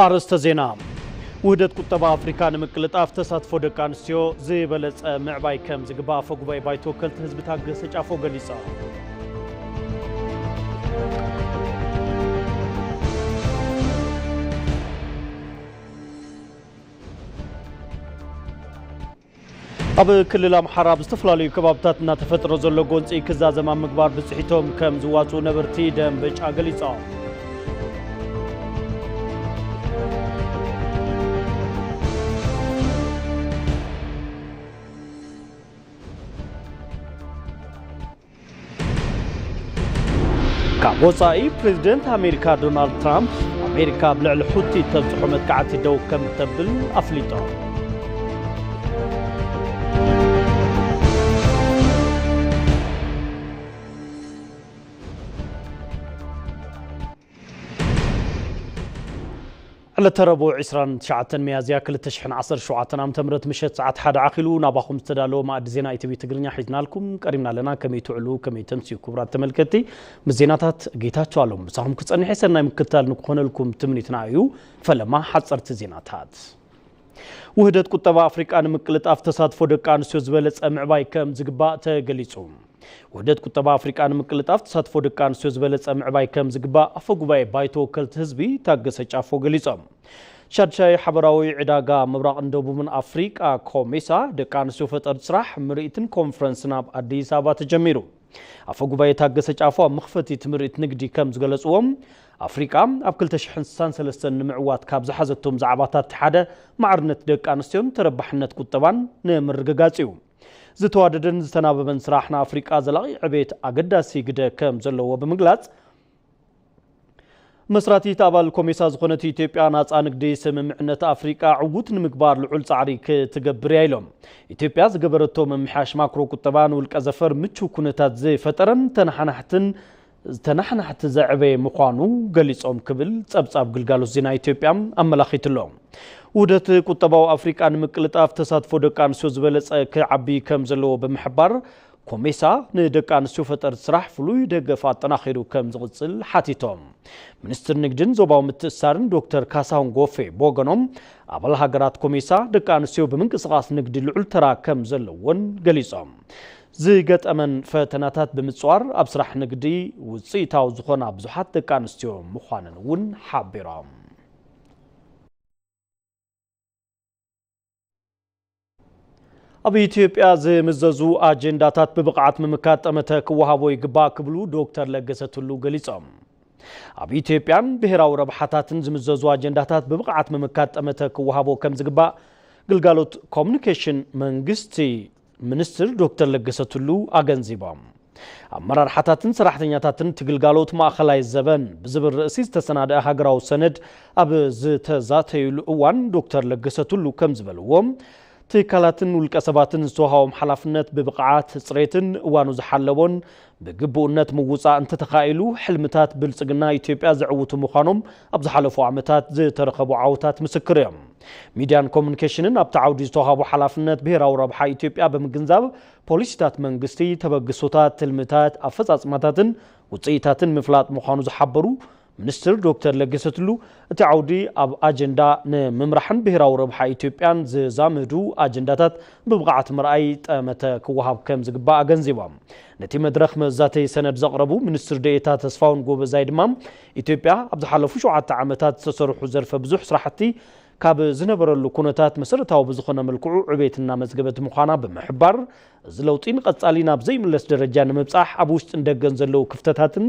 ኣርእስተ ዜና። ውህደት ቁጠባ ኣፍሪካ ንምቅልጣፍ ተሳትፎ ደቂ ኣንስትዮ ዝበለጸ ምዕባይ ከም ዝግባእ ኣፈ ጉባኤ ባይቶ ወከልቲ ህዝቢ ታገሰ ጫፎ ገሊጾም። ኣብ ክልል ኣምሓራ ኣብ ዝተፈላለዩ ከባብታት እናተፈጥረ ዘሎ ጎንፂ ክዛዘም ኣብ ምግባር ብፅሒቶም ከም ዝዋፅኡ ነበርቲ ደንበጫ ገሊፆም። ካብ ወጻኢ፣ ፕሬዝደንት ኣሜሪካ ዶናልድ ትራምፕ፣ ኣሜሪካ ኣብ ልዕሊ ሑቲ እተብጽሖ መጥቃዕቲ ደው ከም እተብል ኣፍሊጦም። ዕለተ ረቡዕ ዕስራን ትሽዓተን ሚያዝያ ክልተ ሽሕን ዓሰርተ ሸውዓተን ዓመተ ምህረት ምሸት ሰዓት ሓደ ዓኺሉ ናባኹም ዝተዳለወ ማእዲ ዜና ኢቲቪ ትግርኛ ሒዝናልኩም ቀሪብና ኣለና። ከመይ ትውዕሉ፣ ከመይ ተምስዩ ክቡራት ተመልከትቲ? ምስ ዜናታት ጌታቸው ኣሎም ምሳኹም ክጸንሕ ሰናይ ምክትታል ንክኾነልኩም ትምኒትና እዩ። ፈለማ ሓጸርቲ ዜናታት። ውህደት ቁጠባ ኣፍሪቃ ንምቅልጣፍ ተሳትፎ ደቂ ኣንስትዮ ዝበለጸ ምዕባይ ከም ዝግባእ ተገሊጹ። ውህደት ቁጠባ ኣፍሪቃ ንምቅልጣፍ ተሳትፎ ደቂ ኣንስትዮ ዝበለጸ ምዕባይ ከም ዝግባእ ኣፈ ጉባኤ ባይቶ ወከልቲ ህዝቢ ታገሰ ጫፎ ገሊጾም። ሻድሻይ ሓበራዊ ዕዳጋ ምብራቕን ደቡብን ኣፍሪቃ ኮሜሳ ደቂ ኣንስትዮ ፈጠርቲ ስራሕ ምርኢትን ኮንፈረንስን ኣብ ኣዲስ ኣበባ ተጀሚሩ። ኣፈ ጉባኤ ታገሰ ጫፎ ኣብ መኽፈቲ እቲ ምርኢት ንግዲ ከም ዝገለጽዎም ኣፍሪቃ ኣብ ክልተ ሽሕን ስሳን ሰለስተን ንምዕዋት ካብ ዝሓዘቶም ዛዕባታት እቲ ሓደ ማዕርነት ደቂ ኣንስትዮን ተረባሕነት ቁጠባን ንምርግጋጽ እዩ። ዝተዋደደን ዝተናበበን ስራሕ ንኣፍሪቃ ዘላቒ ዕቤት ኣገዳሲ ግደ ከም ዘለዎ ብምግላጽ፣ መስራቲት ኣባል ኮሜሳ ዝኾነት ኢትዮጵያ ናጻ ንግዲ ስምምዕነት ኣፍሪቃ ዕዉት ንምግባር ልዑል ጻዕሪ ክትገብር እያ ኢሎም። ኢትዮጵያ ዝገበረቶ ምምሕያሽ ማክሮ ቁጠባ ንውልቀ ዘፈር ምቹው ኩነታት ዝፈጠረን ተነሓናሕትን ዝተነሓናሕቲ ዘዕበየ ምዃኑ ገሊጾም ክብል ጸብጻብ ግልጋሎት ዜና ኢትዮጵያ ኣመላኺትሎ። ውህደት ቁጠባዊ ኣፍሪቃ ንምቅልጣፍ ተሳትፎ ደቂ ኣንስትዮ ዝበለጸ ክዓቢ ከም ዘለዎ ብምሕባር፣ ኮሜሳ ንደቂ ኣንስትዮ ፈጠርቲ ስራሕ ፍሉይ ደገፍ ኣጠናኺሩ ከም ዝቕጽል ሓቲቶም። ሚኒስትር ንግድን ዞባዊ ምትእስሳርን ዶክተር ካሳሁን ጎፌ ብወገኖም፣ ኣባል ሃገራት ኮሜሳ ደቂ ኣንስትዮ ብምንቅስቓስ ንግዲ ልዑል ተራ ከም ዘለወን ገሊጾም። ዝገጠመን ፈተናታት ብምጽዋር ኣብ ስራሕ ንግዲ ውጽኢታዊ ዝኾና ብዙሓት ደቂ ኣንስትዮ ምዃነን እውን ሓቢሮም። ኣብ ኢትዮጵያ ዝምዘዙ ኣጀንዳታት ብብቕዓት ምምካት ጠመተ ክወሃቦ ይግባእ ክብሉ ዶክተር ለገሰ ቱሉ ገሊጾም። ኣብ ኢትዮጵያን ብሔራዊ ረብሓታትን ዝምዘዙ ኣጀንዳታት ብብቕዓት ምምካት ጠመተ ክወሃቦ ከም ዝግባእ ግልጋሎት ኮሙኒኬሽን መንግስቲ ሚኒስትር ዶክተር ለገሰ ቱሉ ኣገንዚቦም። ኣመራርሓታትን ሰራሕተኛታትን እቲ ግልጋሎት ማእኸላይ ዘበን ብዝብል ርእሲ ዝተሰናደአ ሃገራዊ ሰነድ ኣብ ዝተዛተዩሉ እዋን ዶክተር ለገሰ ቱሉ ከም ዝበልዎም፣ ትካላትን ውልቀ ሰባትን ዝተዋሃቦም ሓላፍነት ብብቕዓት፣ ጽሬትን እዋኑ ዝሓለቦን ብግቡእነት ምውጻእ እንተተኻኢሉ፣ ሕልምታት ብልጽግና ኢትዮጵያ ዘዕውቱ ምዃኖም ኣብ ዝሓለፉ ዓመታት ዝተረኸቡ ዓወታት ምስክር እዮም። ሚድያን ኮሙኒኬሽንን ኣብቲ ዓውዲ ዝተዋሃቦ ሓላፍነት ብሄራዊ ረብሓ ኢትዮጵያ ብምግንዛብ፣ ፖሊሲታት መንግስቲ፣ ተበግሶታት፣ ትልምታት፣ ኣፈጻጽማታትን ውጽኢታትን ምፍላጥ ምዃኑ ዝሓበሩ ሚኒስትር ዶክተር ለገሰ ቱሉ፣ እቲ ዓውዲ ኣብ ኣጀንዳ ንምምራሕን ብሄራዊ ረብሓ ኢትዮጵያን ዝዛመዱ ኣጀንዳታት ብብቕዓት ምርኣይ ጠመተ ክወሃብ ከም ዝግባእ ኣገንዚቦም። ነቲ መድረኽ መዛተዪ ሰነድ ዘቕረቡ ሚኒስትር ዴኤታ ተስፋሁን ጎበዛይ ድማ፣ ኢትዮጵያ ኣብ ዝሓለፉ ሸውዓተ ዓመታት ዝተሰርሑ ዘርፈ ብዙሕ ስራሕቲ ካብ ዝነበረሉ ኩነታት መሰረታዊ ብዝኾነ መልክዑ ዕቤት እናመዝገበት ምዃና ብምሕባር፣ እዚ ለውጢ ንቐጻሊ ናብ ዘይምለስ ደረጃ ንምብጻሕ ኣብ ውሽጥን ደገን ዘለዉ ክፍተታትን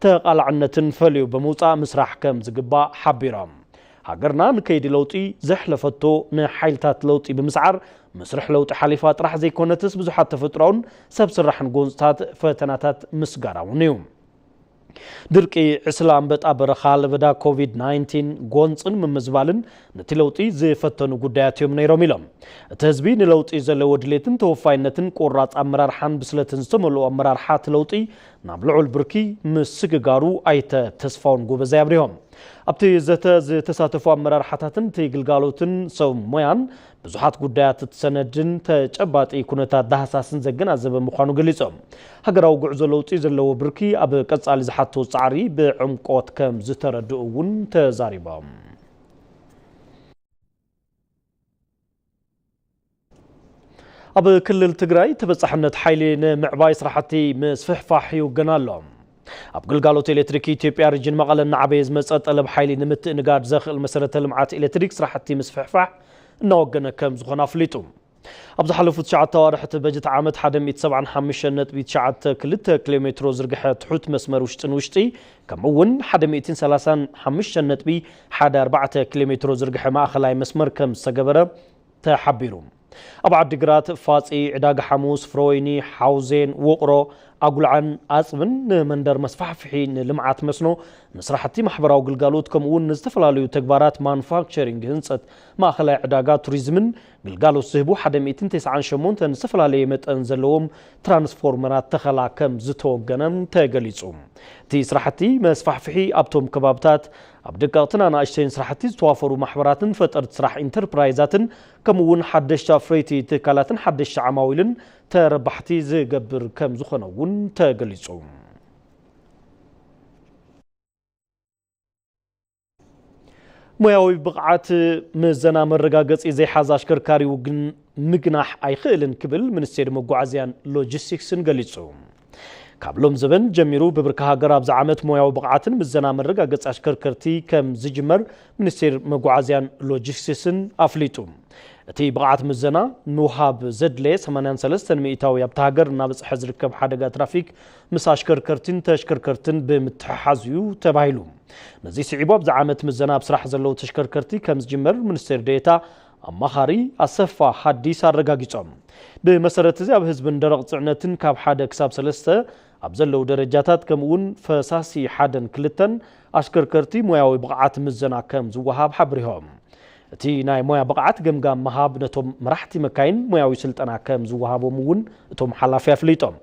ተቓላዕነትን ፈልዩ ብምውጻእ ምስራሕ ከም ዝግባእ ሓቢሮም። ሃገርና ንከይዲ ለውጢ ዘሕለፈቶ ንሓይልታት ለውጢ ብምስዓር፣ መስርሕ ለውጢ ሓሊፋ ጥራሕ ዘይኮነትስ፣ ብዙሓት ተፈጥሮኣውን ሰብ ስራሕን ጎንጽታት ፈተናታት ምስጋራ እውን እዩ። ድርቂ፣ ዕስለ ኣንበጣ በረኻ፣ ለበዳ ኮቪድ ናይንቲን፣ ጎንጽን ምምዝባልን ነቲ ለውጢ ዝፈተኑ ጉዳያት እዮም ነይሮም ኢሎም። እቲ ህዝቢ ንለውጢ ዘለዎ ድሌትን ተወፋይነትን ቆራጽ ኣመራርሓን ብስለትን ዝተመልኦ ኣመራርሓ እቲ ለውጢ ናብ ልዑል ብርኪ ምስግጋሩ ኣይተ ተስፋውን ጎበዛይ ኣብሪሆም። ኣብቲ ዘተ ዝተሳተፉ ኣመራርሓታትን እቲ ግልጋሎትን ሰብ ሞያን ብዙሓት ጉዳያት እቲ ሰነድን ተጨባጢ ኩነታት ዳህሳስን ዘገናዘበ ምዃኑ ገሊጾም። ሃገራዊ ጉዕዞ ለውጢ ዘለዎ ብርኪ ኣብ ቀጻሊ ዝሓቶ ጻዕሪ ብዕምቆት ከም ዝተረድኡ እውን ተዛሪቦም። ኣብ ክልል ትግራይ ተበጻሕነት ሓይሊ ንምዕባይ ስራሕቲ ምስፍሕፋሕ ይውገን ኣሎ። ኣብ ግልጋሎት ኤሌክትሪክ ኢትዮጵያ ሪጅን መቐለ እናዓበየ ዝመጸ ጠለብ ሓይሊ ንምትእንጋድ ዘኽእል መሰረተ ልምዓት ኤሌክትሪክ ስራሕቲ ምስፍሕፋሕ እናወገነ ከም ዝኾነ ኣፍሊጡ። ኣብ ዝሓለፉ ትሽዓተ ኣዋርሕ እቲ በጀት ዓመት ሓደ ሚእቲ ሰብዓን ሓሙሽተን ነጥቢ ትሽዓተ ክልተ ኪሎ ሜትሮ ዝርግሐ ትሑት መስመር ውሽጥን ውሽጢ፣ ከምኡ እውን ሓደ ሚእትን ሰላሳን ሓሙሽተን ነጥቢ ሓደ ኣርባዕተ ኪሎ ሜትሮ ዝርግሐ ማእኸላይ መስመር ከም ዝተገበረ ተሓቢሩ። ኣብ ዓዲግራት፣ ፋጺ፣ ዕዳጋ ሓሙስ፣ ፍረወይኒ፣ ሓውዜን፣ ውቕሮ፣ ኣጉልዓን ኣጽብን ንመንደር መስፋሕፍሒ፣ ንልምዓት መስኖ፣ ንስራሕቲ ማሕበራዊ ግልጋሎት፣ ከምኡ እውን ንዝተፈላለዩ ተግባራት ማኑፋክቸሪንግ፣ ህንጸት፣ ማእኸላይ ዕዳጋ፣ ቱሪዝምን ግልጋሎት ዝህቡ ሓደ ሚእትን ተስዓን ሸሞንተን ዝተፈላለየ መጠን ዘለዎም ትራንስፎርመራት ተኸላ ከም ዝተወገነ ተገሊጹ። እቲ ስራሕቲ መስፋሕፍሒ ኣብቶም ከባብታት ኣብ ደቀቕትን ኣናእሽተይን ስራሕቲ ዝተዋፈሩ ማሕበራትን ፈጠርቲ ስራሕ ኢንተርፕራይዛትን ከምኡ እውን ሓደሽቲ ኣፍረይቲ ትካላትን ሓደሽቲ ዓማዊልን ተረባሕቲ ዝገብር ከም ዝኾነ እውን ተገሊጹ። ሞያዊ ብቕዓት ምዘና መረጋገጺ ዘይሓዘ ኣሽከርካሪ ውግን ምግናሕ ኣይኽእልን ክብል ሚኒስቴር መጓዓዝያን ሎጂስቲክስን ገሊጹ። ካብ ሎም ዘበን ጀሚሩ ብብርኪ ሃገር ኣብዚ ዓመት ሞያዊ ብቕዓትን ምዘና መረጋገጺ ኣሽከርከርቲ ከም ዝጅመር ሚኒስቴር መጓዓዝያን ሎጂስቲክስን ኣፍሊጡ። እቲ ብቕዓት ምዘና ምውሃብ ዘድለየ ሰማንያን ሰለስተን ሚእታዊ ኣብቲ ሃገር እናበጽሐ ዝርከብ ሓደጋ ትራፊክ ምስ ኣሽከርከርቲን ተሽከርከርትን ብምትሕሓዝ እዩ ተባሂሉ። ነዚ ስዒቡ ኣብዚ ዓመት ምዘና ኣብ ስራሕ ዘለዉ ተሽከርከርቲ ከም ዝጅመር ሚኒስቴር ዴኤታ ኣማኻሪ ኣሰፋ ሃዲስ ኣረጋጊጾም። ብመሰረት እዚ ኣብ ህዝብን ደረቕ ጽዕነትን ካብ ሓደ ክሳብ ሰለስተ ኣብ ዘለዉ ደረጃታት ከምኡ እውን ፈሳሲ ሓደን ክልተን ኣሽከርከርቲ ሞያዊ ብቕዓት ምዘና ከም ዝወሃብ ሓብሪሆም። እቲ ናይ ሞያ ብቕዓት ገምጋም ምሃብ ነቶም መራሕቲ መካይን ሞያዊ ስልጠና ከም ዝወሃቦም እውን እቶም ሓላፊ ኣፍሊጦም።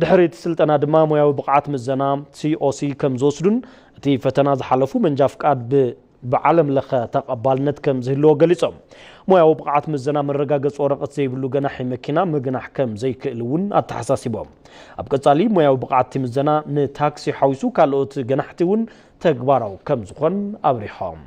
ድሕሪ እቲ ስልጠና ድማ ሞያዊ ብቕዓት ምዘና ሲኦሲ ከም ዝወስዱን እቲ ፈተና ዝሓለፉ መንጃ ፍቃድ ብ ብዓለም ለኸ ተቐባልነት ከም ዝህልዎ ገሊጾም። ሞያዊ ብቕዓት ምዘና መረጋገጺ ወረቐት ዘይብሉ ገናሒ መኪና ምግናሕ ከም ዘይክእል እውን ኣተሓሳሲቦም። ኣብ ቀጻሊ ሞያዊ ብቕዓት እቲ ምዘና ንታክሲ ሓዊሱ ካልኦት ገናሕቲ እውን ተግባራዊ ከም ዝኾን ኣብሪሖም።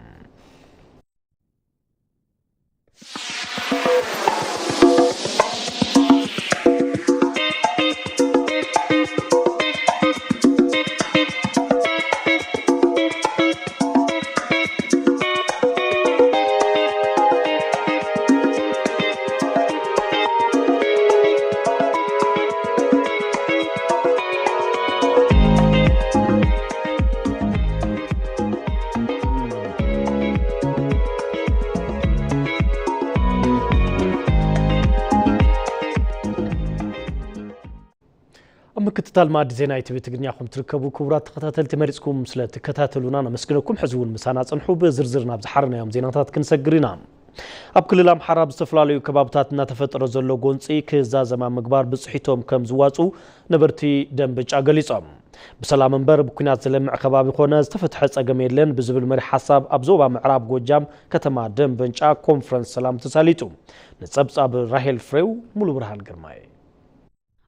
ኣብ ምክትታል መኣዲ ዜና ኢቲቪ ትግርኛ ኹም ትርከቡ ክቡራት ተኸታተልቲ፣ መሪጽኩም ስለ ትከታተሉና ነመስግነኩም። ሕዚ እውን ምሳና ጽንሑ። ብዝርዝር ናብ ዝሓረናዮም ዜናታት ክንሰግር ኢና። ኣብ ክልል ኣምሓራ ኣብ ዝተፈላለዩ ከባብታት እናተፈጠረ ዘሎ ጎንጺ ክዛዘም ኣብ ምግባር ብጽሒቶም ከም ዝዋጹ ነበርቲ ደንበጫ ገሊጾም። ብሰላም እምበር ብኲናት ዝለምዕ ከባቢ ኮነ ዝተፈትሐ ጸገም የለን ብዝብል መሪ ሓሳብ ኣብ ዞባ ምዕራብ ጎጃም ከተማ ደንበጫ ኮንፈረንስ ሰላም ተሳሊጡ። ንጸብጻብ ራሄል ፍሬው ሙሉ ብርሃን ግርማይ።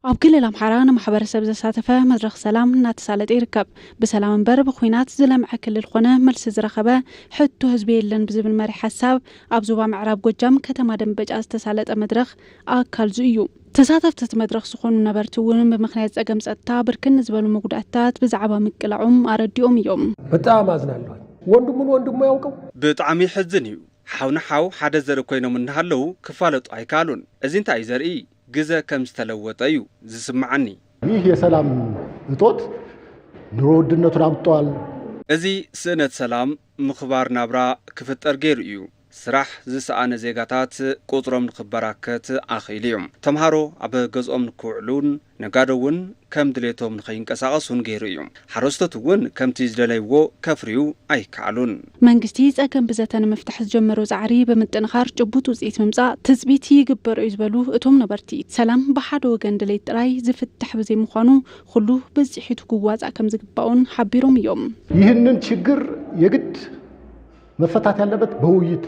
ኣብ ክልል ኣምሓራ ንማሕበረሰብ ዘሳተፈ መድረኽ ሰላም እናተሳለጠ ይርከብ። ብሰላም እምበር ብኲናት ዝለምዐ ክልል ኾነ መልሲ ዝረኸበ ሕቶ ህዝቢ የለን ብዝብል መሪ ሓሳብ ኣብ ዞባ ምዕራብ ጎጃም ከተማ ደንበጫ ዝተሳለጠ መድረኽ ኣካል ዙ እዩ። ተሳተፍቲ እቲ መድረኽ ዝኾኑ ነበርቲ እውን ብምኽንያት ጸገም ጸጥታ ብርክን ዝበሉ መጉዳእታት ብዛዕባ ምቅላዖም ኣረዲኦም እዮም። በጣም አዝናለሁ። ወንድሙን ወንድሙ ያውቀው። ብጣዕሚ ይሕዝን እዩ። ሓው ንሓው ሓደ ዘርኢ ኮይኖም እናሃለዉ ክፋለጡ ኣይከኣሉን። እዚ እንታይ እዩ ዘርኢ? ግዘ ከም ዝተለወጠ እዩ ዝስምዓኒ። ይህ የሰላም እጦት ኑሮ ውድነቱን አምጥቷል። እዚ ስእነት ሰላም ምኽባር ናብራ ክፍጠር ገይሩ እዩ። ስራሕ ዝሰኣነ ዜጋታት ቁጽሮም ንኽበራከት ኣኽኢሉ እዩ። ተምሃሮ ኣብ ገዝኦም ንክውዕሉን ነጋዶ እውን ከም ድሌቶም ንኸይንቀሳቐሱን ገይሩ እዩ። ሓረስቶት እውን ከምቲ ዝደለይዎ ከፍርዩ ኣይከኣሉን። መንግስቲ ጸገም ብዘተ ንምፍታሕ ዝጀመሮ ጻዕሪ ብምጥንኻር ጭቡጥ ውጽኢት ምምጻእ ትጽቢት ይግበሮ እዩ ዝበሉ እቶም ነበርቲ፣ ሰላም ብሓደ ወገን ድሌት ጥራይ ዝፍታሕ ብዘይምዃኑ ኩሉ ብጽሒቱ ክዋጻእ ከም ዝግባኡን ሓቢሮም እዮም። ይህንን ችግር የግድ መፈታት ያለበት በውይይት፣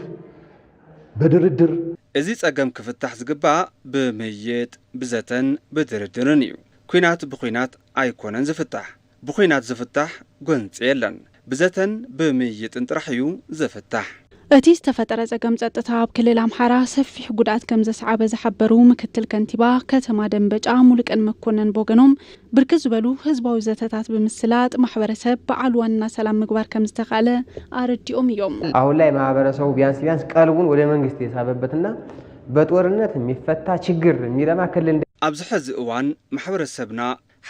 በድርድር። እዚ ጸገም ክፍታሕ ዝግባእ ብምይይጥ፣ ብዘተን ብድርድርን እዩ። ኲናት ብኲናት ኣይኮነን ዝፍታሕ። ብኹናት ዝፍታሕ ጎንጺ የለን። ብዘተን ብምይይጥን ጥራሕ እዩ ዝፍታሕ። እቲ ዝተፈጠረ ጸገም ጸጥታ ኣብ ክልል ኣምሓራ ሰፊሕ ጉድኣት ከም ዘስዓበ ዝሓበሩ ምክትል ከንቲባ ከተማ ደንበጫ ሙሉቀን መኮነን ብወገኖም፣ ብርክት ዝበሉ ህዝባዊ ዘተታት ብምስላጥ ማሕበረሰብ በዓል ዋና ሰላም ምግባር ከም ዝተኻእለ ኣረዲኦም እዮም። አሁን ላይ ማህበረሰቡ ቢያንስ ቢያንስ ቀልቡን ወደ መንግስት የሳበበትና በጦርነት የሚፈታ ችግር የሚለማ ክልል እንደ ኣብዚ ሕዚ እዋን ማሕበረሰብና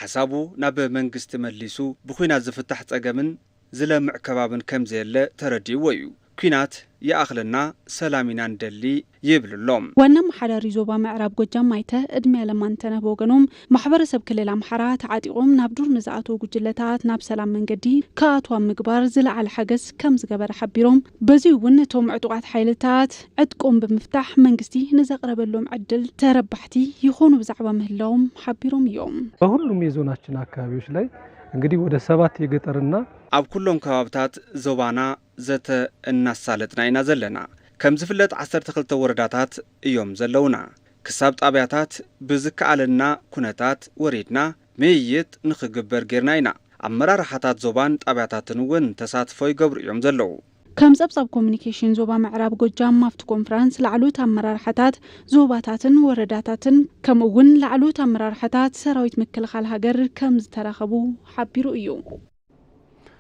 ሓሳቡ ናብ መንግስቲ መሊሱ ብኹናት ዝፍታሕ ጸገምን ዝለምዕ ከባብን ከም ዘየለ ተረዲእዎ እዩ። ኲናት ይኣኽለና፣ ሰላም ኢና ንደሊ ይብል ኣሎ። ዋና ኣመሓዳሪ ዞባ ምዕራብ ጎጃም ኣይተ እድሜ ኣለማንተነህ ብወገኖም፣ ማሕበረሰብ ክልል ኣምሓራ ተዓጢቖም ናብ ዱር ንዝኣተዉ ጉጅለታት ናብ ሰላም መንገዲ ክኣትዋ ምግባር ዝለዓለ ሓገዝ ከም ዝገበረ ሓቢሮም፣ በዚ እውን እቶም ዕጡቓት ሓይልታት ዕጥቆም ብምፍታሕ መንግስቲ ንዘቕረበሎም ዕድል ተረባሕቲ ይኾኑ ብዛዕባ ምህላዎም ሓቢሮም እዮም። በሁሉም የዞናችን ኣካባቢዎች ላይ እንግዲህ ወደ ሰባት የገጠርና ኣብ ኩሎም ከባብታት ዞባና ዘተ እናሳለጥና ኢና ዘለና። ከም ዝፍለጥ ዓሰርተ ክልተ ወረዳታት እዮም ዘለውና። ክሳብ ጣብያታት ብዝከኣለና ኩነታት ወሪድና ምይይጥ ንኽግበር ጌርና ኢና። ኣመራርሓታት ዞባን ጣብያታትን እውን ተሳትፎ ይገብሩ እዮም ዘለዉ። ከም ጸብጻብ ኮሙኒኬሽን ዞባ ምዕራብ ጎጃም ኣብቲ ኮንፈረንስ ላዕሎት ኣመራርሓታት ዞባታትን ወረዳታትን ከምኡ እውን ላዕሎት ኣመራርሓታት ሰራዊት ምክልኻል ሃገር ከም ዝተረኸቡ ሓቢሩ እዩ።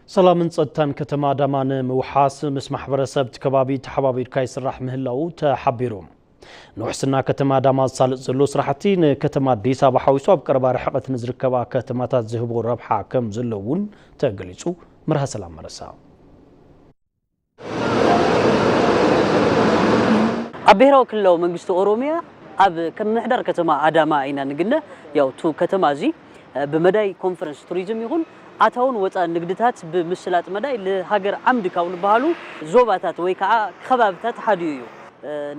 ሰላምን ጸጥታን ከተማ ኣዳማ ንምውሓስ ምስ ማሕበረሰብ እቲ ከባቢ ተሓባቢርካ ይስራሕ ምህላዉ ተሓቢሩ። ንውሕስና ከተማ ኣዳማ ዘሳልጥ ዘሎ ስራሕቲ ንከተማ ኣዲስ ኣበባ ሓዊሱ ኣብ ቀረባ ርሕቀት ንዝርከባ ከተማታት ዝህቦ ረብሓ ከም ዘሎ እውን ተገሊጹ። መርሃ ሰላም መረሳ። ኣብ ብሄራዊ ክልላዊ መንግስቲ ኦሮሚያ ኣብ ከም ምምሕዳር ከተማ ኣዳማ ኢና ንግነ። ያው እቲ ከተማ እዚ ብመዳይ ኮንፈረንስ ቱሪዝም ይኹን ኣታውን ወፃእን ንግድታት ብምስላጥ መዳይ ንሃገር ዓምዲ ካብ ዝበሃሉ ዞባታት ወይ ከዓ ከባብታት ሓደ እዩ።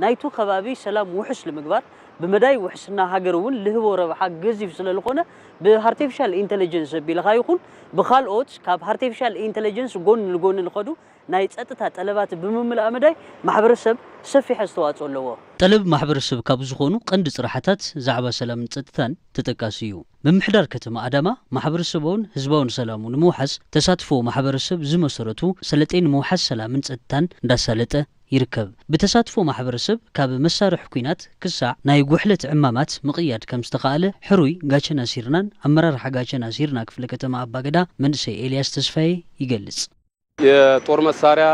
ናይቱ ከባቢ ሰላም ውሑስ ንምግባር ብመዳይ ውሕስና ሃገር እውን ልህቦ ረብሓ ገዚፍ ስለ ዝኾነ ብኣርቲፊሻል ኢንተለጀንስ ኣቢልኻ ይኹን ብኻልኦት ካብ ኣርቲፊሻል ኢንተለጀንስ ጎን ንጎን ንኸዱ ናይ ጸጥታ ጠለባት ብምምላእ መዳይ ማሕበረሰብ ሰፊሕ ኣስተዋጽኦ ኣለዎ። ጠለብ ማሕበረሰብ ካብ ዝኾኑ ቀንዲ ጽርሓታት ዛዕባ ሰላምን ጸጥታን ተጠቃሲ እዩ። ምምሕዳር ከተማ ኣዳማ ማሕበረሰባውን ህዝባውን ሰላሙ ንምውሓስ ተሳትፎ ማሕበረሰብ ዝመሰረቱ ሰለጤ ንምውሓስ ሰላምን ጸጥታን እንዳሳለጠ ይርከብ። ብተሳትፎ ማሕበረሰብ ካብ መሳርሒ ኲናት ክሳዕ ናይ ጉሕለት ዕማማት ምቕያድ ከም ዝተኻእለ ሕሩይ ጋቸና ሲርናን ኣመራርሓ ጋቸና ሲርና ክፍለ ከተማ ኣባገዳ መንእሰይ ኤልያስ ተስፋዬ ይገልጽ። የጦር መሳርያ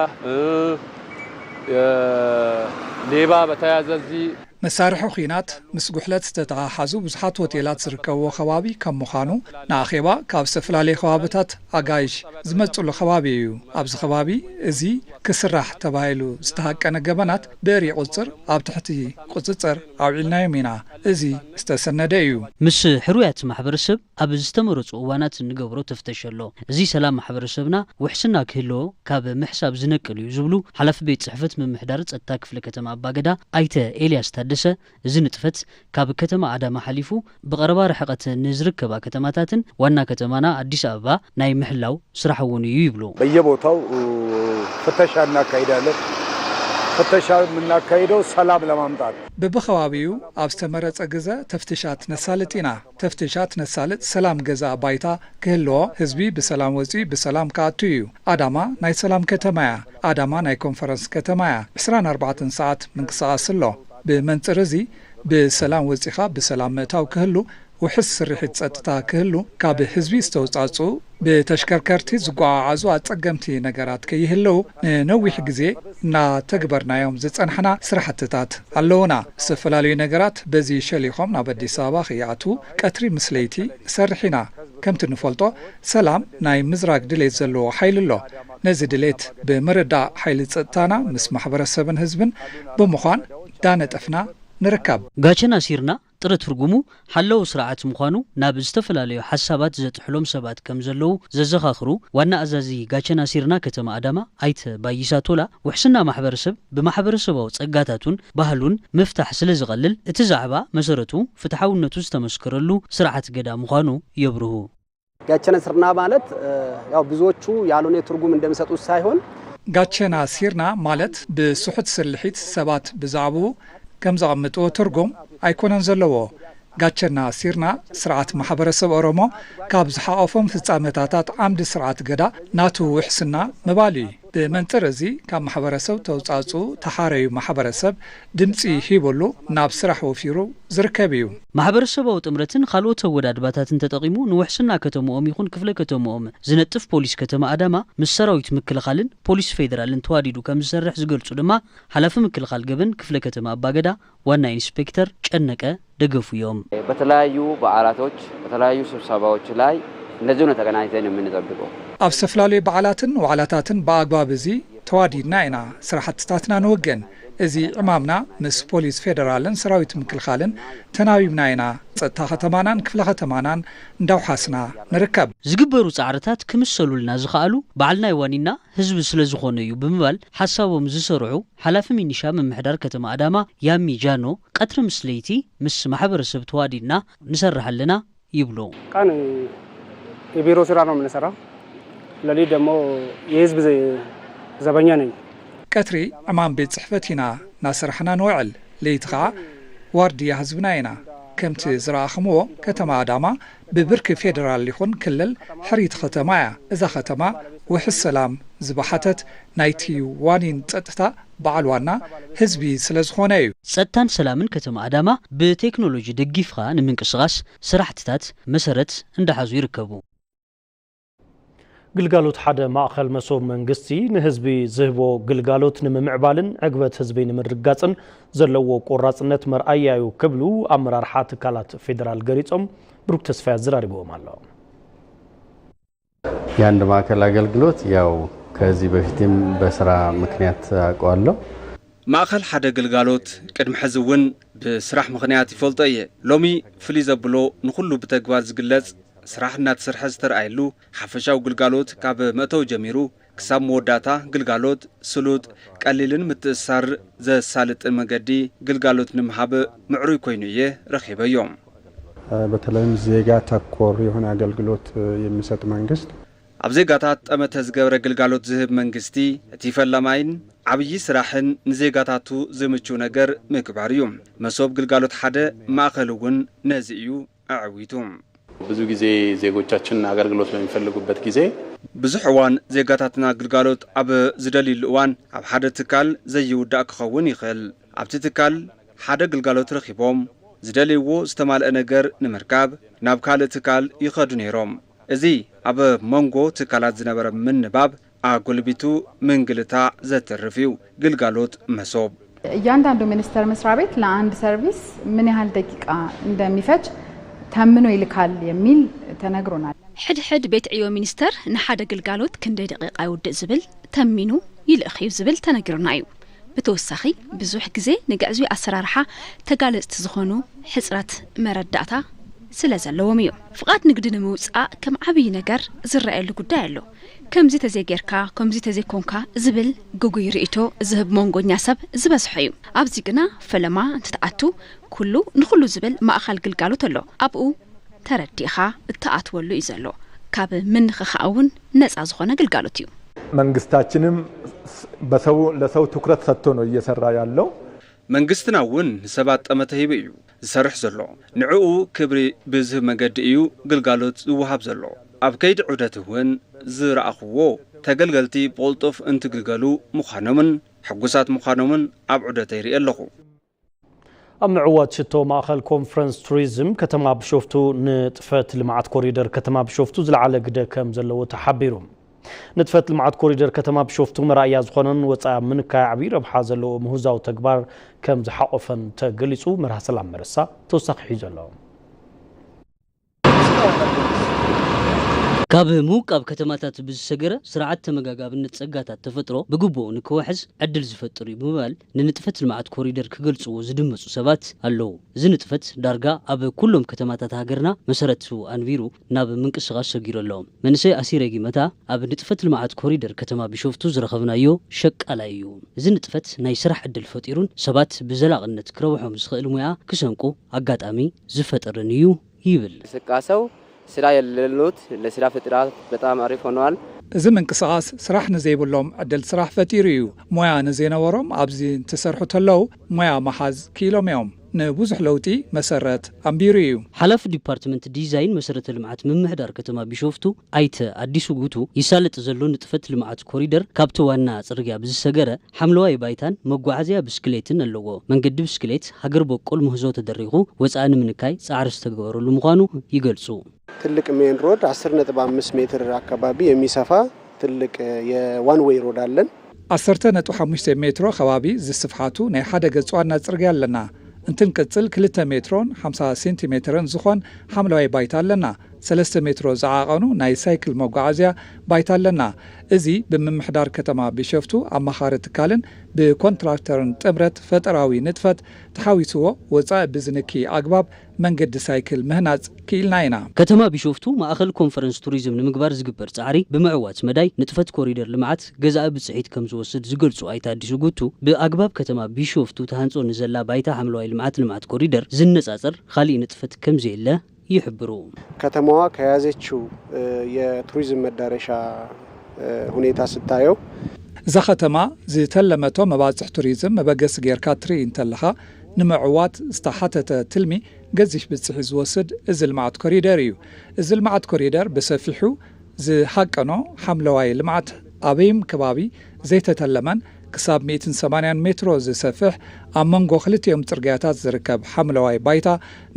ሌባ በተያዘ እዚ መሳርሒ ኹናት ምስ ጉሕለት ዝተተሓሓዙ ብዙሓት ሆቴላት ዝርከብዎ ከባቢ ከም ምዃኑ ንኣኼባ ካብ ዝተፈላለዩ ከባብታት ኣጋይሽ ዝመፅሉ ከባቢ እዩ። ኣብዚ ከባቢ እዚ ክስራሕ ተባሂሉ ዝተሃቀነ ገበናት ብእሪ ቁፅር ኣብ ትሕቲ ቁፅፅር ኣውዒልናዮም ኢና። እዚ ዝተሰነደ እዩ። ምስ ሕሩያት ማሕበረሰብ ኣብ ዝተመረፁ እዋናት እንገብሮ ተፍተሽ ኣሎ። እዚ ሰላም ማሕበረሰብና ውሕስና ክህልዎ ካብ ምሕሳብ ዝነቅል እዩ ዝብሉ ሓላፊ ቤት ፅሕፈት ምምሕዳር ፀጥታ ክፍለ ከተማ ኣባገዳ ኣይተ ኤልያስ ታደሰ፣ እዚ ንጥፈት ካብ ከተማ ኣዳማ ሓሊፉ ብቐረባ ርሕቐት ንዝርከባ ከተማታትን ዋና ከተማና ኣዲስ ኣበባ ናይ ምሕላው ስራሕ እውን እዩ ይብሉ። በየቦታው ፍተሻ እናካሄዳለን። ፍተሻ የምናካሂደው ሰላም ለማምጣት። በብኸባቢኡ ኣብ ዝተመረፀ ግዘ ተፍትሻት ነሳልጥ ኢና። ተፍትሻት ነሳልጥ ሰላም ገዛ ባይታ ክህልዎ፣ ህዝቢ ብሰላም ወፂኡ ብሰላም ክኣቱ እዩ። ኣዳማ ናይ ሰላም ከተማ እያ። ኣዳማ ናይ ኮንፈረንስ ከተማ እያ። ዕስራን ኣርባዕተን ሰዓት ምንቅስቓስ ኣሎ። ብመንፅር እዚ ብሰላም ወፂኻ ብሰላም ምእታው ክህሉ፣ ውሕስ ስርሒት ፀጥታ ክህሉ፣ ካብ ህዝቢ ዝተውፃፅኡ ብተሽከርከርቲ ዝጓዓዓዙ ኣፀገምቲ ነገራት ከይህልው ንነዊሕ ግዜ እናተግበርናዮም ዝፀናሕና ስራሕትታት ኣለውና። ዝተፈላለዩ ነገራት በዚ ሸሊኾም ናብ ኣዲስ ኣበባ ከይኣትዉ ቀትሪ ምስ ለይቲ ንሰርሕ ኢና። ከምቲ ንፈልጦ ሰላም ናይ ምዝራግ ድሌት ዘለዎ ሓይሊ ኣሎ። ነዚ ድሌት ብምርዳእ ሓይሊ ፀጥታና ምስ ማሕበረሰብን ህዝብን ብምዃን እንዳነጠፍና ንርከብ። ጋቸና ሲርና ጥረ ትርጉሙ ሓላው ስርዓት ምዃኑ ናብ ዝተፈላለዩ ሓሳባት ዘጥሕሎም ሰባት ከም ዘለዉ ዘዘኻኽሩ ዋና ኣዛዚ ጋቸና ሲርና ከተማ ኣዳማ ኣይተ ባይሳ ቶላ፣ ውሕስና ማሕበረሰብ ብማሕበረሰባዊ ጸጋታቱን ባህሉን ምፍታሕ ስለ ዝቐልል፣ እቲ ዛዕባ መሰረቱ ፍትሓውነቱ ዝተመስከረሉ ስርዓት ገዳ ምዃኑ የብርሁ። ጋቸና ሲርና ማለት ያው ብዙዎቹ ያልሆነ ትርጉም እንደሚሰጡት ሳይሆን፣ ጋቸና ሲርና ማለት ብስሑት ስልሒት ሰባት ብዛዕብኡ ከም ዘቐምጥዎ ትርጉም ኣይኮነን ዘለዎ። ጋቸና ሲርና ስርዓት ማሕበረሰብ ኦሮሞ ካብ ዝሓቖፎም ፍጻመታታት ዓምዲ ስርዓት ገዳ ናቱ ውሕስና ምባል እዩ። ብመንጽር እዚ ካብ ማሕበረሰብ ተውጻጽኡ ተሓረዩ ማሕበረሰብ ድምጺ ሂብሉ ናብ ስራሕ ወፊሩ ዝርከብ እዩ። ማሕበረሰባዊ ጥምረትን ካልኦት ኣወዳድባታትን ተጠቒሙ ንውሕስና ከተምኦም ይኹን ክፍለ ከተምኦም ዝነጥፍ ፖሊስ ከተማ ኣዳማ ምስ ሰራዊት ምክልኻልን ፖሊስ ፌደራልን ተዋዲዱ ከም ዝሰርሕ ዝገልጹ ድማ ሓላፊ ምክልኻል ገበን ክፍለ ከተማ ኣባገዳ ዋና ኢንስፔክተር ጨነቀ ደገፉ እዮም። በተለያዩ በዓላቶች በተለያዩ ስብሰባዎች ላይ እንደዚሁ ነው ተገናኝተን የምንጠብቀው። ኣብ ዝተፈላለዩ በዓላትን ዋዕላታትን ብኣግባብ እዚ ተዋዲድና ኢና ስራሕትታትና ንወገን። እዚ ዕማምና ምስ ፖሊስ ፌደራልን ሰራዊት ምክልኻልን ተናቢብና ኢና ጸጥታ ከተማናን ክፍለ ከተማናን እንዳውሓስና ንርከብ። ዝግበሩ ጻዕርታት ክምሰሉልና ዝኸኣሉ በዓል ናይ ዋኒና ህዝቢ ስለ ዝኾነ እዩ ብምባል ሓሳቦም ዝሰርዑ ሓላፊ ሚኒሻ ምምሕዳር ከተማ ኣዳማ ያሚ ጃኖ ቀትሪ ምስ ለይቲ ምስ ማሕበረሰብ ተዋዲድና ንሰርሕ ኣለና ይብሉ። ቀን የቢሮ ስራ ነው የምንሰራው። ለሊት ደግሞ የህዝብ ዘበኛ ነኝ። ቀትሪ ዕማም ቤት ጽሕፈት ኢና ናሰራሕና ንውዕል፣ ለይቲ ኸዓ ዋርድያ ህዝብና ኢና። ከምቲ ዝረኣኽምዎ ከተማ ኣዳማ ብብርኪ ፌደራል ይኹን ክልል ሕሪት ከተማ እያ። እዛ ከተማ ውሕስ ሰላም ዝበሓተት ናይቲ ዋኒን ጸጥታ በዓል ዋና ህዝቢ ስለ ዝኾነ እዩ። ጸጥታን ሰላምን ከተማ ኣዳማ ብቴክኖሎጂ ደጊፍኻ ንምንቅስቓስ ስራሕትታት መሰረት እንዳሓዙ ይርከቡ። ግልጋሎት ሓደ ማእኸል መሶብ መንግስቲ ንህዝቢ ዝህቦ ግልጋሎት ንምምዕባልን ዕግበት ህዝቢ ንምርግጋፅን ዘለዎ ቆራፅነት መርኣያ እዩ ክብሉ ኣመራርሓ ትካላት ፌደራል ገሊፆም። ብሩክ ተስፋይ ኣዘራሪብዎም ኣሎ። የአንድ ማዕከል አገልግሎት ያው ከዚህ በፊትም በስራ ምክንያት አውቀዋለሁ። ማእኸል ሓደ ግልጋሎት ቅድሚ ሕዚ እውን ብስራሕ ምኽንያት ይፈልጦ እየ። ሎሚ ፍልይ ዘብሎ ንኹሉ ብተግባር ዝግለጽ ስራሕ እናተሰርሐ ዝተርኣየሉ ሓፈሻዊ ግልጋሎት ካብ መእተዊ ጀሚሩ ክሳብ መወዳእታ ግልጋሎት ስሉጥ፣ ቀሊልን ምትእስሳር ዘሳልጥን መገዲ ግልጋሎት ንምሃብ ምዕሩይ ኮይኑ እየ ረኺበዮ። በተለይም ዜጋ ተኮር የሆነ አገልግሎት የሚሰጥ መንግስት ኣብ ዜጋታት ጠመተ ዝገበረ ግልጋሎት ዝህብ መንግስቲ እቲ ፈላማይን ዓብዪ ስራሕን ንዜጋታቱ ዝምችው ነገር ምግባር እዩ። መሶብ ግልጋሎት ሓደ ማእኸል እውን ነዚ እዩ ኣዕዊቱ። ብዙ ጊዜ ዜጎቻችን አገልግሎት በሚፈልጉበት ጊዜ ብዙሕ እዋን ዜጋታትና ግልጋሎት ኣብ ዝደልዩሉ እዋን ኣብ ሓደ ትካል ዘይውዳእ ክኸውን ይኽእል። ኣብቲ ትካል ሓደ ግልጋሎት ረኺቦም ዝደልይዎ ዝተማልአ ነገር ንምርካብ ናብ ካልእ ትካል ይኸዱ ነይሮም። እዚ ኣብ መንጎ ትካላት ዝነበረ ምንባብ ኣጎልቢቱ ምንግልታዕ ዘትርፍ እዩ ግልጋሎት መሶብ። እያንዳንዱ ሚኒስቴር መስሪያ ቤት ለአንድ ሰርቪስ ምን ያህል ደቂቃ እንደሚፈጅ ተምኖ ይልካል የሚል ተነግሮናል። ሕድሕድ ቤት ዕዮ ሚኒስተር ንሓደ ግልጋሎት ክንደይ ደቂቃ ይውድእ ዝብል ተሚኑ ይልእኽ እዩ ዝብል ተነጊሩና እዩ። ብተወሳኺ ብዙሕ ግዜ ንግዕዙይ ኣሰራርሓ ተጋለፅቲ ዝኾኑ ሕፅረት መረዳእታ ስለ ዘለዎም እዩ። ፍቓድ ንግዲ ንምውፃእ ከም ዓብዪ ነገር ዝረኣየሉ ጉዳይ ኣሎ። ከምዚ ተዘይጌርካ ከምዚ ተዘይኮንካ ዝብል ግጉይ ርእይቶ ዝህብ መንጎኛ ሰብ ዝበዝሖ እዩ። ኣብዚ ግና ፈለማ እንትትኣቱ ኩሉ ንኹሉ ዝብል ማእኸል ግልጋሎት ኣሎ። ኣብኡ ተረዲእኻ እትኣትወሉ እዩ ዘሎ። ካብ ምንኽኻእ እውን ነፃ ዝኾነ ግልጋሎት እዩ። መንግስታችንም በሰው ለሰው ትኩረት ሰጥቶ ነው እየሰራ ያለው። መንግስትና እውን ንሰባት ጠመተ ሂቡ እዩ ዝሰርሕ ዘሎ። ንዕኡ ክብሪ ብዝህብ መገዲ እዩ ግልጋሎት ዝወሃብ ዘሎ። ኣብ ከይዲ ዑደት እውን ዝረኣኽዎ ተገልገልቲ ብቕልጡፍ እንትግልገሉ ምዃኖምን ሕጉሳት ምዃኖምን ኣብ ዑደተይ ርእየ ኣለኹ። ኣብ ምዕዋት ሽቶ ማእኸል ኮንፈረንስ ቱሪዝም ከተማ ብሾፍቱ ንጥፈት ልምዓት ኮሪደር ከተማ ብሾፍቱ ዝለዓለ ግደ ከም ዘለዎ ተሓቢሩ። ንጥፈት ልምዓት ኮሪደር ከተማ ብሾፍቱ መርኣያ ዝኾነን ወፃኢ ኣብ ምንካይ ዓብዪ ረብሓ ዘለዎ ምህዛዊ ተግባር ከም ዝሓቆፈን ተገሊፁ። መርሃ ሰላም መረሳ ተወሳኺ ሒዙ ኣሎ። ካብ ምውቃብ ከተማታት ብዝሰገረ ስርዓት ተመጋጋብነት ጸጋታት ተፈጥሮ ብግቡእ ንክወሕዝ ዕድል ዝፈጥር እዩ ብምባል ንንጥፈት ልምዓት ኮሪደር ክገልጽዎ ዝድመጹ ሰባት ኣለዉ። እዚ ንጥፈት ዳርጋ ኣብ ኩሎም ከተማታት ሃገርና መሰረቱ ኣንቢሩ ናብ ምንቅስቓስ ሰጊሩ ኣሎ። መንእሰይ ኣሲረ ጊመታ ኣብ ንጥፈት ልምዓት ኮሪደር ከተማ ቢሾፍቱ ዝረኸብናዮ ሸቃላይ እዩ። እዚ ንጥፈት ናይ ስራሕ ዕድል ፈጢሩን ሰባት ብዘላቕነት ክረብሖም ዝኽእል ሙያ ክሰንቁ ኣጋጣሚ ዝፈጠረን እዩ ይብል። እንቅስቃሴው ስራ የሌሉት ለስራ ፈጠራ በጣም አሪፍ ሆነዋል። እዚ ምንቅስቓስ ስራሕ ንዘይብሎም ዕድል ስራሕ ፈጢሩ እዩ። ሞያ ንዘይነበሮም ኣብዚ እንትሰርሑ ተለዉ ሞያ መሓዝ ክኢሎም እዮም። ንብዙሕ ለውጢ መሰረት ኣንቢሩ እዩ። ሓላፊ ዲፓርትመንት ዲዛይን መሰረተ ልምዓት ምምሕዳር ከተማ ቢሾፍቱ ኣይተ ኣዲሱ ጉቱ፣ ይሳለጥ ዘሎ ንጥፈት ልምዓት ኮሪደር ካብቲ ዋና ጽርግያ ብዝሰገረ ሓምለዋይ ባይታን መጓዓዝያ ብስክሌትን ኣለዎ። መንገዲ ብስክሌት ሃገር በቆል ምህዞ ተደሪኹ ወጻኢ ንምንካይ ጻዕሪ ዝተገበረሉ ምዃኑ ይገልጹ። ትልቅ ሜን ሮድ አስር ነጥብ አምስት ሜትር አካባቢ የሚሰፋ ትልቅ የዋን ዌይ ሮድ አለን። ዓሰርተ ነጥቢ ሓሙሽተ ሜትሮ ከባቢ ዝስፍሓቱ ናይ ሓደ ገጽ ዋና ጽርግያ ኣለና። እንትንቅጽል ክልተ ሜትሮን ሓምሳ ሴንቲሜትርን ዝኾን ሓምለዋይ ባይታ ኣለና። ሰለስተ ሜትሮ ዝዓቐኑ ናይ ሳይክል መጓዓዝያ ባይታ ኣለና። እዚ ብምምሕዳር ከተማ ቢሾፍቱ ኣማኻሪ ትካልን ብኮንትራክተርን ጥምረት ፈጠራዊ ንጥፈት ተሓዊስዎ ወጻኢ ብዝንኪ ኣግባብ መንገዲ ሳይክል ምህናጽ ክኢልና ኢና። ከተማ ቢሾፍቱ ማእኸል ኮንፈረንስ ቱሪዝም ንምግባር ዝግበር ጻዕሪ ብምዕዋት መዳይ ንጥፈት ኮሪደር ልምዓት ገዛኢ ብጽሒት ከም ዝወስድ ዝገልጹ ኣይተ ኣዲሱ ጉቱ፣ ብኣግባብ ከተማ ቢሾፍቱ ተሃንጾ ንዘላ ባይታ ሓምለዋይ ልምዓት ልምዓት ኮሪደር ዝነጻጸር ካሊእ ንጥፈት ከም ዘየለ ይሕብሩ። ከተማዋ ከያዘችው የቱሪዝም መዳረሻ ሁኔታ ስታየው፣ እዛ ከተማ ዝተለመቶ መባፅሕ ቱሪዝም መበገሲ ጌርካ ትርኢ እንተለኻ፣ ንምዕዋት ዝተሓተተ ትልሚ ገዚፍ ብፅሒ ዝወስድ እዚ ልምዓት ኮሪደር እዩ። እዚ ልምዓት ኮሪደር ብሰፊሑ ዝሃቀኖ ሓምለዋይ ልምዓት ኣበይም ከባቢ ዘይተተለመን ክሳብ ሚእትን ሰማንያን ሜትሮ ዝሰፍሕ ኣብ መንጎ ክልቲኦም ጽርግያታት ዝርከብ ሓምለዋይ ባይታ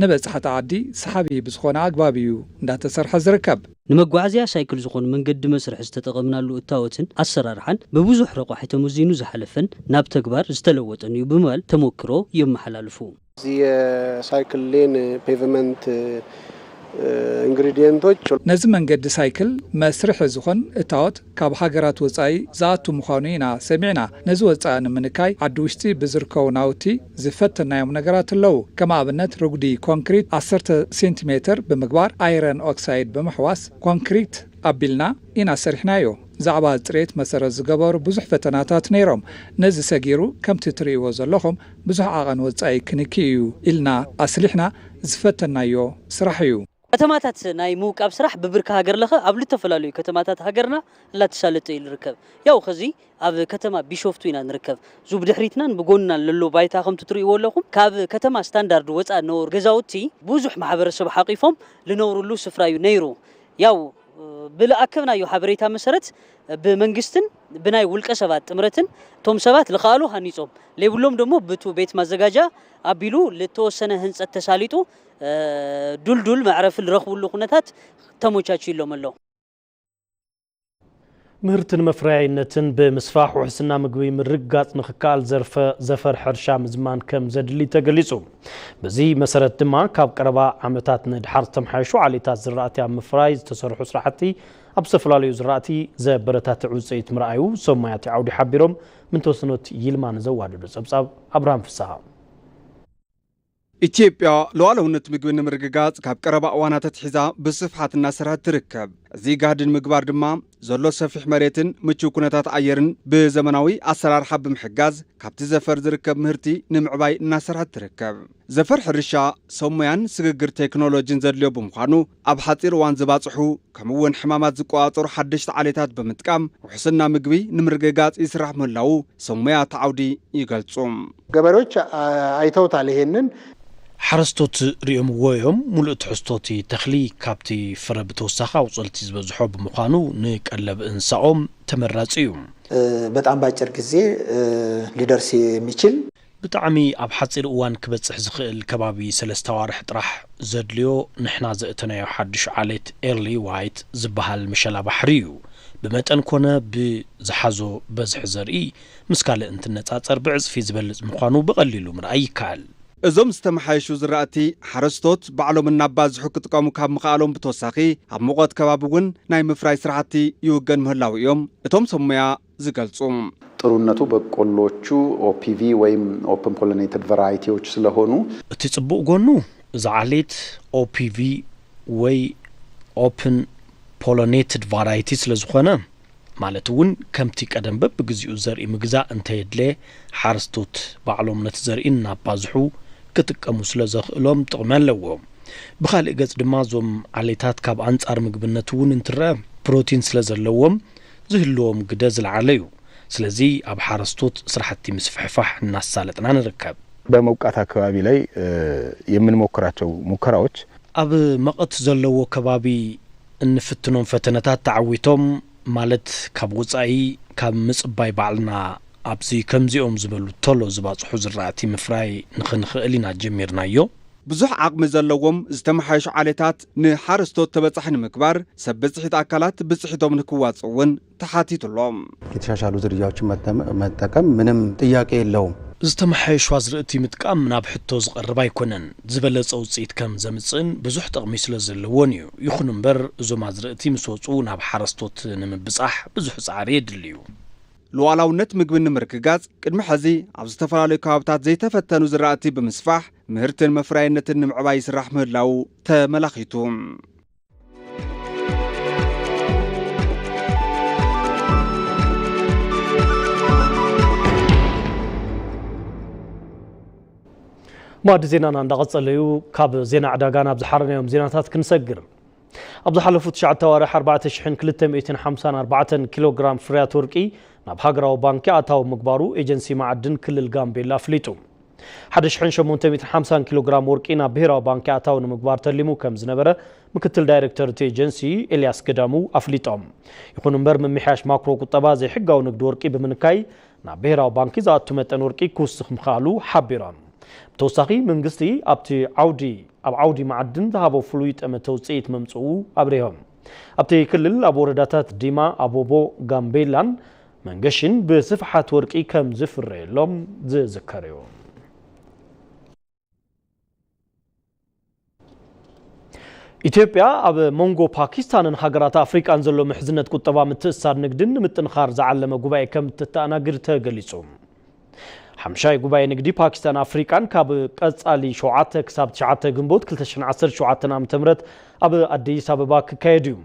ንበጻሕቲ ዓዲ ሰሓቢ ብዝኾነ ኣግባብ እዩ እንዳተሰርሐ ዝርከብ። ንመጓዓዝያ ሳይክል ዝኾን መንገዲ መስርሒ ዝተጠቐምናሉ እታወትን ኣሰራርሓን ብብዙሕ ረቋሒ ተመዚኑ ዝሓለፈን ናብ ተግባር ዝተለወጠን እዩ ብምባል ተሞክሮ የመሓላልፉ። እዚህ የሳይክል ሌን ፔቭመንት ኢንግሪዲየንቶች ነዚ መንገዲ ሳይክል መስርሒ ዝኾን እታወት ካብ ሃገራት ወጻኢ ዝኣቱ ምዃኑ ኢና ሰሚዕና። ነዚ ወጻኢ ንምንካይ ዓዲ ውሽጢ ብዝርከቡ ናውቲ ዝፈተናዮም ነገራት ኣለዉ። ከም ኣብነት ርጉዲ ኮንክሪት ዓሰርተ ሴንቲሜትር ብምግባር ኣይረን ኦክሳይድ ብምሕዋስ ኮንክሪት ኣቢልና ኢና ሰሪሕናዮ። ዛዕባ ጽሬት መሰረት ዝገበሩ ብዙሕ ፈተናታት ነይሮም። ነዚ ሰጊሩ ከምቲ ትርእይዎ ዘለኹም ብዙሕ ዓቐን ወጻኢ ክንኪ እዩ ኢልና ኣስሊሕና ዝፈተናዮ ስራሕ እዩ። ከተማታት ናይ ምውቃብ ስራሕ ብብርኪ ሃገር ለኸ ኣብ ልተፈላለዩ ከተማታት ሃገርና እላተሳለጠ እዩ ልርከብ። ያው ኸዚ ኣብ ከተማ ቢሾፍቱ ኢና ንርከብ። ዙ ብድሕሪትናን ብጎንናን ለሎ ባይታ ከምቲ ትርእይዎ ኣለኹም ካብ ከተማ ስታንዳርድ ወፃ ነወሩ ገዛውቲ ብዙሕ ማሕበረሰብ ሓቂፎም ልነብሩሉ ስፍራ እዩ ነይሩ። ያው ብልኣከብናዮ ሓበሬታ መሰረት ብመንግስትን ብናይ ውልቀ ሰባት ጥምረትን እቶም ሰባት ልኸኣሉ ሃኒጾም ለይብሎም ደሞ ብቱ ቤት ማዘጋጃ ኣቢሉ ልተወሰነ ህንፀት ተሳሊጡ ዱልዱል መዕረፊ ልረኽብሉ ኩነታት ተሞቻችዩሎም ኣሎ። ምህርትን መፍረያይነትን ብምስፋሕ ውሕስና ምግቢ ምርግጋጽ ንኽከኣል ዘርፈ ዘፈር ሕርሻ ምዝማን ከም ዘድሊ ተገሊጹ። በዚ መሰረት ድማ ካብ ቀረባ ዓመታት ንድሓር ዝተመሓየሹ ዓሌታት ዝራእቲ ኣብ ምፍራይ ዝተሰርሑ ስራሕቲ ኣብ ዝተፈላለዩ ዝራእቲ ዘበረታትዕ ውፅኢት ምርኣዩ ሰማያቲ ዓውዲ ሓቢሮም። ምንተወሰኖት ይልማ ንዘዋደዶ ጸብጻብ ኣብርሃም ፍስሃ። ኢትዮጵያ ሉዓላውነት ምግቢ ንምርግጋጽ ካብ ቀረባ እዋናት ኣትሒዛ ብስፍሓት እናሰርሐት ትርከብ። እዚ ጋህዲ ንምግባር ድማ ዘሎ ሰፊሕ መሬትን ምቹው ኩነታት ኣየርን ብዘመናዊ ኣሰራርሓ ብምሕጋዝ ካብቲ ዘፈር ዝርከብ ምህርቲ ንምዕባይ እናሰርሐት ትርከብ። ዘፈር ሕርሻ ሰብ ሞያን ስግግር ቴክኖሎጂን ዘድልዮ ብምዃኑ ኣብ ሓፂር እዋን ዝባፅሑ ከምኡ እውን ሕማማት ዝቆፃፀሩ ሓደሽቲ ዓሌታት ብምጥቃም ውሕስና ምግቢ ንምርግጋፅ ይስራሕ ምህላዉ ሰብ ሞያ እቲ ዓውዲ ይገልፁ። ገበሬዎች አይተውታል ይሄንን። ሓረስቶት ሪኦምዎ እዮም። ሙሉእ ትሕዝቶ እቲ ተኽሊ ካብቲ ፍረ ብተወሳኺ ኣቑፅልቲ ዝበዝሖ ብምዃኑ ንቀለብ እንስሳኦም ተመራፂ እዩ። በጣም በአጭር ጊዜ ሊደርስ የሚችል። ብጣዕሚ ኣብ ሓፂር እዋን ክበፅሕ ዝኽእል ከባቢ ሰለስተ ኣዋርሕ ጥራሕ ዘድልዮ ንሕና ዘእተናዮ ሓዱሽ ዓሌት ኤርሊ ዋይት ዝበሃል ምሸላ ባሕሪ እዩ። ብመጠን ኮነ ብዝሓዞ በዝሒ ዘርኢ ምስ ካልእ እንትነፃፀር ብዕፅፊ ዝበልፅ ምዃኑ ብቐሊሉ ምርኣይ ይከኣል። እዞም ዝተመሓየሹ ዝራእቲ ሓረስቶት ባዕሎም እናባዝሑ ክጥቀሙ ካብ ምኽኣሎም ብተወሳኺ ኣብ ሙቐት ከባቢ እውን ናይ ምፍራይ ስራሕቲ ይውገን ምህላው እዮም እቶም ሰብ ሞያ ዝገልጹ። ጥሩነቱ በቆሎቹ ኦፒቪ ወይም ኦፕን ፖሊኔትድ ቫራይቲዎች ስለሆኑ። እቲ ጽቡቕ ጎኑ እዚ ዓሌት ኦፒቪ ወይ ኦፕን ፖሎኔትድ ቫራይቲ ስለዝኾነ ማለት እውን ከምቲ ቀደም በብግዚኡ ዘርኢ ምግዛእ እንተየድለ ሓረስቶት ባዕሎም ነቲ ዘርኢ እናባዝሑ ክጥቀሙ ስለዘኽእሎም ጥቕሚ ኣለዎ። ብኻልእ ገፅ ድማ እዞም ዓሌታት ካብ ኣንፃር ምግብነት እውን እንትረኣ ፕሮቲን ስለዘለዎም ዝህልዎም ግደ ዝለዓለ እዩ። ስለዚ ኣብ ሓረስቶት ስራሕቲ ምስፍሕፋሕ እናሳለጥና ንርከብ። በሞቃት አካባቢ ላይ የምንሞክራቸው ሙከራዎች ኣብ መቐት ዘለዎ ከባቢ እንፍትኖም ፈተነታት ተዓዊቶም፣ ማለት ካብ ወጻኢ ካብ ምጽባይ ባዕልና ኣብዚ ከምዚኦም ዝበሉ ቶሎ ዝባጽሑ ዝራእቲ ምፍራይ ንኽንኽእል ኢና ጀሚርናዮ። ብዙሕ ዓቕሚ ዘለዎም ዝተመሓየሹ ዓሌታት ንሓረስቶት ተበጻሒ ንምግባር ሰብ ብጽሒት ኣካላት ብጽሒቶም ንክዋጽኡ እውን ተሓቲቱ ኣሎ። የተሻሻሉ ዝርያዎችን መጠቀም ምንም ጥያቄ የለውም። ዝተመሓየሹ ኣዝርእቲ ምጥቃም ናብ ሕቶ ዝቐርብ ኣይኮነን። ዝበለጸ ውጽኢት ከም ዘምጽእን ብዙሕ ጥቕሚ ስለ ዘለዎን እዩ። ይኹን እምበር እዞም ኣዝርእቲ ምስ ወጹ ናብ ሓረስቶት ንምብጻሕ ብዙሕ ጻዕሪ የድልዩ። ሉዓላውነት ምግቢ ንምርግጋጽ ቅድሚ ሕዚ ኣብ ዝተፈላለዩ ከባብታት ዘይተፈተኑ ዝራእቲ ብምስፋሕ ምህርትን መፍራይነትን ንምዕባይ ይስራሕ ምህላዉ ተመላኺቱ። ማዕዲ ዜናና እንዳቐጸለ እዩ። ካብ ዜና ዕዳጋ ናብ ዝሓረናዮም ዜናታት ክንሰግር። ኣብ ዝሓለፉ ትሽዓተ ኣዋርሕ ኣርባዕተ ሽሕን ክልተ ሚእትን ሓምሳን ኣርባዕተን ኪሎ ግራም ፍርያት ወርቂ ናብ ሃገራዊ ባንኪ ኣታዊ ምግባሩ ኤጀንሲ መዓድን ክልል ጋምቤላ ኣፍሊጡ። ሓደ ሽሕን ሸሞንተ ሚእትን ሓምሳን ኪሎ ግራም ወርቂ ናብ ብሄራዊ ባንኪ ኣታዊ ንምግባር ተሊሙ ከም ዝነበረ ምክትል ዳይሬክተር እቲ ኤጀንሲ ኤልያስ ገዳሙ ኣፍሊጦም። ይኹን እምበር ምምሕያሽ ማክሮ ቁጠባ ዘይሕጋዊ ንግዲ ወርቂ ብምንካይ ናብ ብሄራዊ ባንኪ ዝኣቱ መጠን ወርቂ ክውስኽ ምኽኣሉ ሓቢሮም። ብተወሳኺ መንግስቲ ኣብቲ ዓውዲ ኣብ ዓውዲ መዓድን ዝሃቦ ፍሉይ ጠመተ ውፅኢት መምፅኡ ኣብሪሆም። ኣብቲ ክልል ኣብ ወረዳታት ዲማ፣ ኣቦቦ፣ ጋምቤላን መንገሽን ብስፍሓት ወርቂ ከም ዝፍረየሎም ዝዝከር እዩ። ኢትዮጵያ ኣብ መንጎ ፓኪስታንን ሃገራት ኣፍሪቃን ዘሎ ምሕዝነት ቁጠባ ምትእስሳር ንግድን ንምጥንኻር ዝዓለመ ጉባኤ ከም እተተኣናግድ ተገሊጹ። ሓምሻይ ጉባኤ ንግዲ ፓኪስታን ኣፍሪቃን ካብ ቀጻሊ ሸውዓተ ክሳብ ትሽዓተ ግንቦት ክልተ ሽሕን ዓሰርተ ሸውዓተን ዓመተ ምህረት ኣብ ኣዲስ ኣበባ ክካየድ እዩ።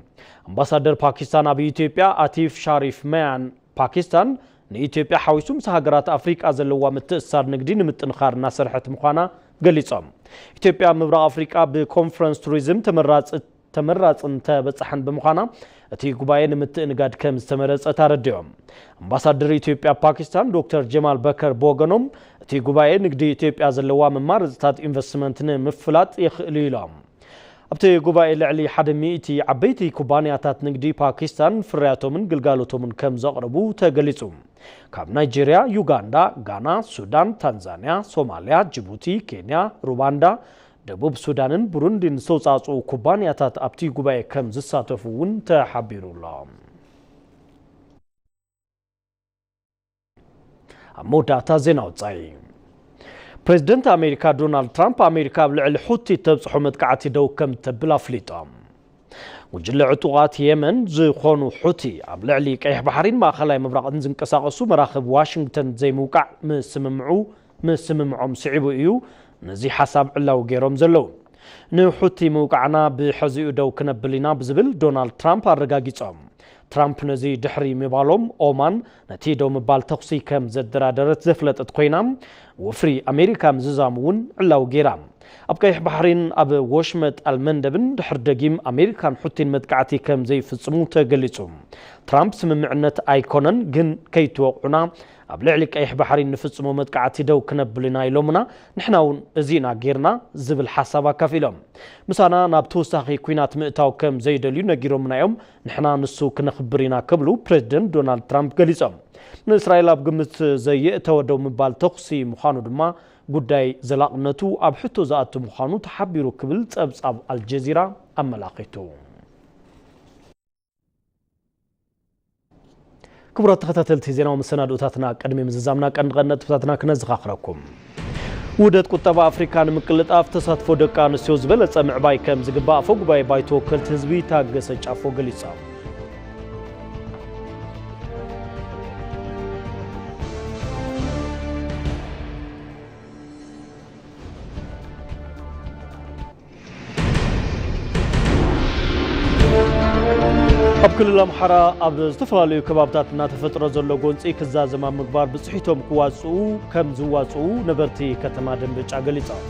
ኣምባሳደር ፓኪስታን ኣብ ኢትዮጵያ ኣቲፍ ሻሪፍ መያን ፓኪስታን ንኢትዮጵያ ሓዊሱ ምስ ሃገራት ኣፍሪቃ ዘለዋ ምትእስሳር ንግዲ ንምጥንኻር እናሰርሐት ምዃና ገሊጾም። ኢትዮጵያ ኣብ ምብራቕ ኣፍሪቃ ብኮንፈረንስ ቱሪዝም ተመራጽ-፣ ተመራጽን ተበጻሕን ብምዃና እቲ ጉባኤ ንምትእንጋድ ከም ዝተመረጸት ኣረዲኦም። ኣምባሳደር ኢትዮጵያ ኣብ ፓኪስታን ዶክተር ጀማል በከር ብወገኖም እቲ ጉባኤ ንግዲ ኢትዮጵያ ዘለዋ መማረጽታት ኢንቨስትመንት ንምፍላጥ የኽእል እዩ ኢሎም። ኣብቲ ጉባኤ ልዕሊ ሓደ ሚእቲ ዓበይቲ ኩባንያታት ንግዲ ፓኪስታን ፍርያቶምን ግልጋሎቶምን ከም ዘቕርቡ ተገሊጹ። ካብ ናይጄርያ፣ ዩጋንዳ፣ ጋና፣ ሱዳን፣ ታንዛንያ፣ ሶማልያ፣ ጅቡቲ፣ ኬንያ፣ ሩዋንዳ፣ ደቡብ ሱዳንን ብሩንዲን ዝተውጻጽኡ ኩባንያታት ኣብቲ ጉባኤ ከም ዝሳተፉ እውን ተሓቢሩ ኣሎ። ኣብ መወዳእታ ዜና ወጻኢ። ፕሬዚደንት ኣሜሪካ ዶናልድ ትራምፕ ኣሜሪካ ኣብ ልዕሊ ሑቲ እተብጽሖ መጥቃዕቲ ደው ከም እተብል ኣፍሊጦም። ጉጅለ ዕጡቓት የመን ዝኾኑ ሑቲ ኣብ ልዕሊ ቀይሕ ባሕሪን ማእኸላይ ምብራቕን ዝንቀሳቐሱ መራኽብ ዋሽንግተን ዘይምውቃዕ ምስምምዑ ምስምምዖም ስዒቡ እዩ ነዚ ሓሳብ ዕላዊ ገይሮም ዘለዉ። ንሑቲ ምውቃዕና ብሕዚኡ ደው ክነብል ኢና ብዝብል ዶናልድ ትራምፕ ኣረጋጊጾም። ትራምፕ ነዚ ድሕሪ ምባሎም ኦማን ነቲ ደው ምባል ተኹሲ ከም ዘደራደረት ዘፍለጠት ኮይና፣ ወፍሪ ኣሜሪካ ምዝዛሙ እውን ዕላዊ ገይራ። ኣብ ቀይሕ ባሕሪን ኣብ ወሽመጥ ኣልመንደብን ድሕር ደጊም ኣሜሪካን ሑቲን መጥቃዕቲ ከም ዘይፍጽሙ ተገሊጹ። ትራምፕ ስምምዕነት ኣይኮነን፣ ግን ከይትወቕዑና ኣብ ልዕሊ ቀይሕ ባሕሪ ንፍጽሞ መጥቃዕቲ ደው ክነብል ኢና ኢሎምና፣ ንሕና እውን እዚ ኢና ጌርና ዝብል ሓሳብ ኣካፊሎም። ምሳና ናብ ተወሳኺ ኲናት ምእታው ከም ዘይደልዩ ነጊሮምና እዮም፣ ንሕና ንሱ ክነኽብር ኢና ክብሉ ፕሬዚደንት ዶናልድ ትራምፕ ገሊጾም። ንእስራኤል ኣብ ግምት ዘየእተወ ደው ምባል ተኹሲ ምዃኑ ድማ ጉዳይ ዘላቕነቱ ኣብ ሕቶ ዝኣቱ ምዃኑ ተሓቢሩ ክብል ጸብጻብ ኣልጀዚራ ኣመላኺቱ። ክቡራት ተኸታተልቲ ዜናዊ መሰናድኦታትና፣ ቅድሚ ምዝዛምና ቀንዲ ቀንዲ ነጥብታትና ክነዘኻኽረኩም። ውህደት ቁጠባ ኣፍሪካ ንምቅልጣፍ ተሳትፎ ደቂ ኣንስትዮ ዝበለጸ ምዕባይ ከም ዝግባእ ኣፈ ጉባኤ ባይቶ ወከልቲ ህዝቢ ታገሰ ጫፎ ገሊጾም። ኣብ ክልል ኣምሓራ ኣብ ዝተፈላለዩ ከባብታት እናተፈጥረ ዘሎ ጎንፂ ክዛዘም ኣብ ምግባር ብፅሒቶም ክዋፅኡ ከም ዝዋፅኡ ነበርቲ ከተማ ደንበጫ ገሊፆም።